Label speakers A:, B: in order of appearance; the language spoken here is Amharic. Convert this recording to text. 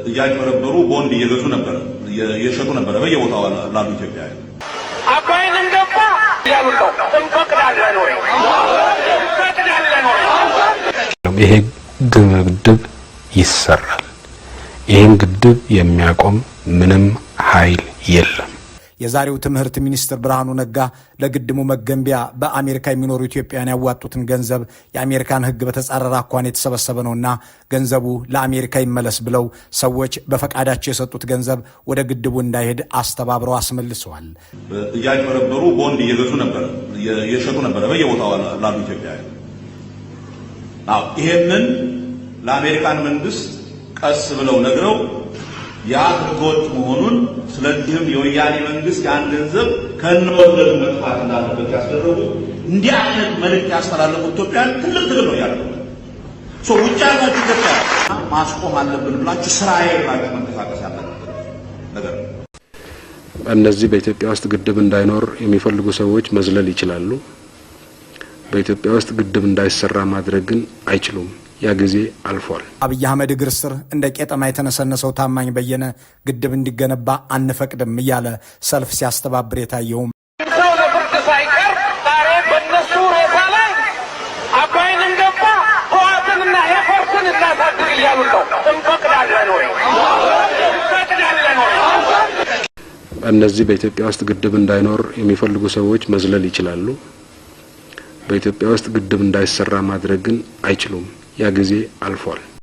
A: እያጭበረበሩ ቦንድ እየገዙ ነበረ፣ እየሸጡ ነበረ በየቦታው ላሉ ኢትዮጵያውያን።
B: አባይን እንገባ እያሉ ነው። እንፈቅዳለን ወይ? እንፈቅዳለን ወይ?
C: ይሄ ግድብ ይሰራል። ይህን ግድብ የሚያቆም ምንም ኃይል የለም።
D: የዛሬው ትምህርት ሚኒስትር ብርሃኑ ነጋ ለግድቡ መገንቢያ በአሜሪካ የሚኖሩ ኢትዮጵያውያን ያዋጡትን ገንዘብ የአሜሪካን ሕግ በተጻረረ አኳኋን የተሰበሰበ ነውና ገንዘቡ ለአሜሪካ ይመለስ ብለው ሰዎች በፈቃዳቸው የሰጡት ገንዘብ ወደ ግድቡ እንዳይሄድ አስተባብረው አስመልሰዋል።
A: እያጭበረበሩ ቦንድ እየገዙ ነበረ፣ እየሸጡ ነበረ በየቦታው ላሉ ኢትዮጵያውያን። አዎ፣ ይሄንን ለአሜሪካን መንግስት ቀስ ብለው ነግረው ያ ህገወጥ መሆኑን፣ ስለዚህም የወያኔ መንግስት ያን ገንዘብ ከነወለዱ መጥፋት እንዳለበት ያስደረጉ፣ እንዲህ አይነት መልእክት ያስተላለፉ ኢትዮጵያን ትልቅ ትግል ነው ያደረጉት። So ውጭ ያላችሁ ኢትዮጵያ ማስቆም አለብን ብላችሁ ስራዬ ብላችሁ መንቀሳቀስ ያለበት ነገር ነው።
C: እነዚህ በኢትዮጵያ ውስጥ ግድብ እንዳይኖር የሚፈልጉ ሰዎች መዝለል ይችላሉ። በኢትዮጵያ ውስጥ ግድብ እንዳይሰራ ማድረግ ግን አይችሉም። ያ ጊዜ አልፏል።
D: አብይ አህመድ እግር ስር እንደ ቄጠማ የተነሰነሰው ታማኝ በየነ ግድብ እንዲገነባ አንፈቅድም እያለ ሰልፍ ሲያስተባብር የታየውም
B: ሰው ለፍርድ ሳይቀርብ ዛሬ በእነሱ ሬሳ ላይ አባይን እንገባ፣ ህወሓትንና ኤፈርትን እናሳድግ እያሉ ነው። እንፈቅዳለን ወይ? እንፈቅዳለን ወይ?
C: እነዚህ በኢትዮጵያ ውስጥ ግድብ እንዳይኖር የሚፈልጉ ሰዎች መዝለል ይችላሉ። በኢትዮጵያ ውስጥ ግድብ እንዳይሰራ ማድረግ ግን አይችሉም። ያ ጊዜ አልፏል።